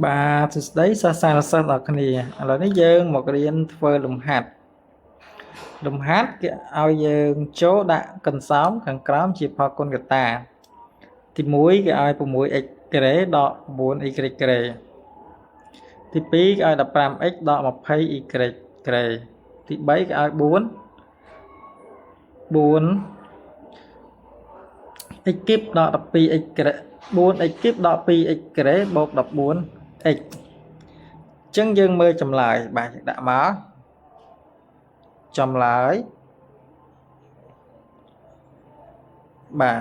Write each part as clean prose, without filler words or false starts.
បាទសួស្តីសិស្សានុសិស្សទាំងអស់គ្នាឥឡូវនេះយើងមករៀនធ្វើលំហាត់លំហាត់គេឲ្យយើងចូលដាក់កន្សោមខាងក្រោមជាផលគុណកតាទី1គេឲ្យ 6x ក្រេដក 9y ក្រេទី2គេឲ្យ 15x ដក 20y ក្រេទី3គេឲ្យ4 4 x គីបដក 12x ក្រេ 4x គីបដក 2x ក្រេបូក 14x អញ្ចឹងយើងមើលចម្លើយបាទយើងដាក់មកចម្លើយបាទ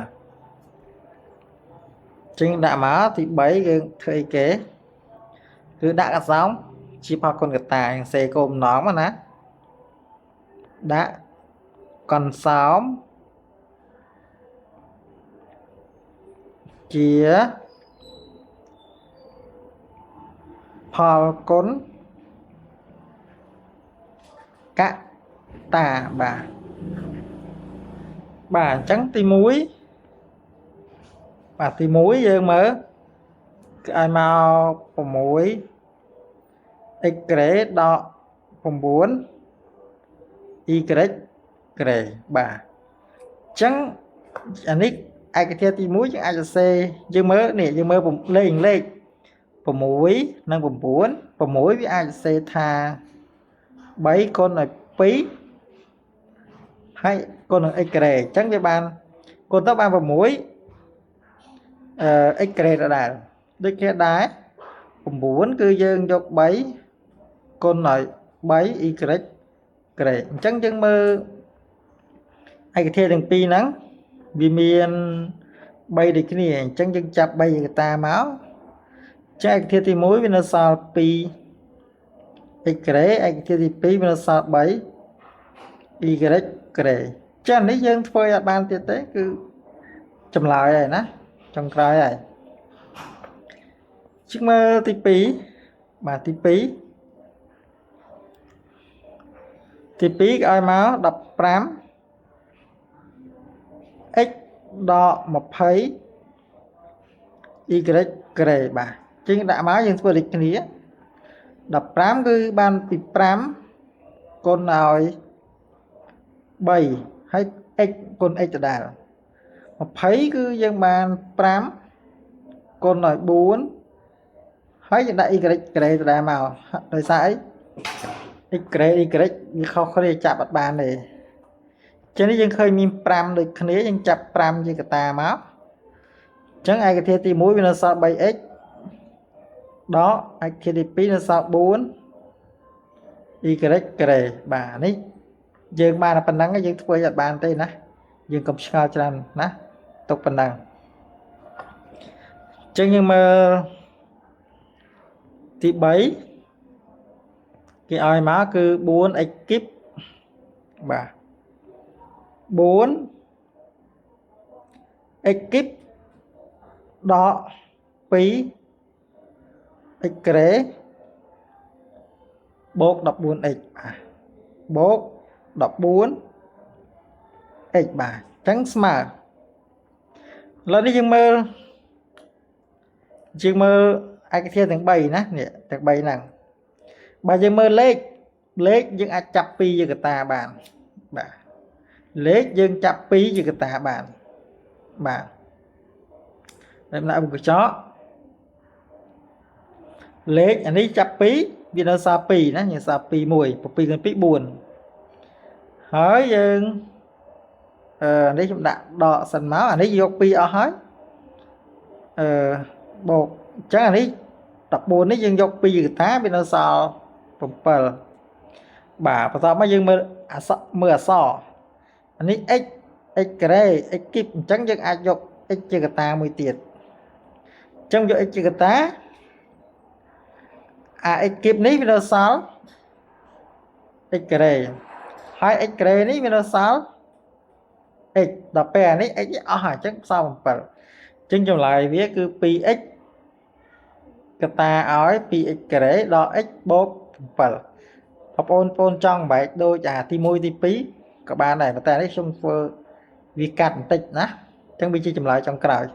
ចឹងដាក់មកទី3យើងធ្វើអីគេគឺដាក់កសោមជាផលគុណកតាសេគោបំណងមកណាដាក់កន្សោមជាផលគុណកតាបាទបាទអញ្ចឹងទី1បាទទី1យើងមើលគេឲ្យមក 6 x ក្រេដក 9 y ក្រេបាទអញ្ចឹងអានេះឯកធាតុទី1យើងអាចសរសេរយើងមើលនេះយើងមើលលេខ6និង9 6វាអាចសរសេរថា3គុណឲ្យ2ហើយគុណនឹង x ក្រេអញ្ចឹងវាបានគុណទៅបាន6អឺ x ក្រេដដែលដូចគ្នាដែរ9គឺយើងយក3គុណឲ្យ3 y ក្រេអញ្ចឹងយើងមើលឯកធាតុទាំងពីរហ្នឹងវាមាន3ដូចគ្នាអញ្ចឹងយើងចាប់3ឯកតាមកចែកធាតុទី1វានៅសល់2 x ក្រេឯកធាតុទី2វានៅសល់3 y ក្រេចានេះយើងធ្វើឲ្យអត់បានទៀតទេគឺចម្លើយហើយណាចុងក្រោយហើយជាងមើលទី2បាទទី2ទី2គេឲ្យមក15 x ដក20 y ក្រេបាទជាងដាក់មកយើងធ្វើដូចគ្នា15គឺបានពី5គុណឲ្យ3ហើយ x គុណ x ដដែល20គឺយើងបាន5គុណឲ្យ4ហើយយើងដាក់ y ក្រេដដែលមកដោយសារអី x ក្រេ y វាខុសគ្នាចាប់អត់បានទេចឹងនេះយើងឃើញមាន5ដូចគ្នាយើងចាប់5ជាកតាមកអញ្ចឹងឯកធាតុទី1វានៅសល់ 3x ដកឯកធាតុទី2នៅសល់4 y ក្រេបាទនេះយើងបានតែប៉ុណ្ណឹងយើងធ្វើឲ្យអត់បានទេណាយើងកុំឆ្ងល់ច្រើនណាទុកប៉ុណ្ណឹងអញ្ចឹងយើងមើលទី3គេឲ្យមកគឺ 4x គីបបាទ4 x គីបដក2 x ក្រេបូក 14x បាទបូក 14x បាទអញ្ចឹងស្មើឥឡូវនេះយើងមើលឯកធាតុទាំង3ណានេះទាំង3ហ្នឹងបើយើងមើលលេខយើងអាចចាប់2ជាកតាបានបាទលេខយើងចាប់2ជាកតាបានបាទតែដាក់មុខកញ្ចក់លេខអានេះចាប់2វានៅសល់2ណាយើងសល់2 1 7គុណ2 4ហើយយើងនេះខ្ញុំដាក់ដកសិនមកអានេះយក2អស់ហើយអឺបូកអញ្ចឹងអានេះ14នេះយើងយក2កតាវានៅសល់7បាទបន្ទាប់មកយើងមើលអក្សរមើលអក្សរអានេះ x x ក្រេ x គីបអញ្ចឹងយើងអាចយក x ជាកតាមួយទៀតអញ្ចឹងយក x ជាកតាអា x គីបនេះវានៅសល់ x ក្រេហើយ x ក្រេនេះវានៅសល់ x ដល់ពេលអានេះ x អស់ហើយអញ្ចឹងសល់7អញ្ចឹងចម្លើយវាគឺ 2x កតាឲ្យ 2x ក្រេដល់ x បូក7បងប្អូនចង់បែកដូចអាទី1ទី2ក៏បានដែរប៉ុន្តែនេះខ្ញុំធ្វើវាកាត់បន្តិចណាអញ្ចឹងវាជាចម្លើយចុងក្រោយ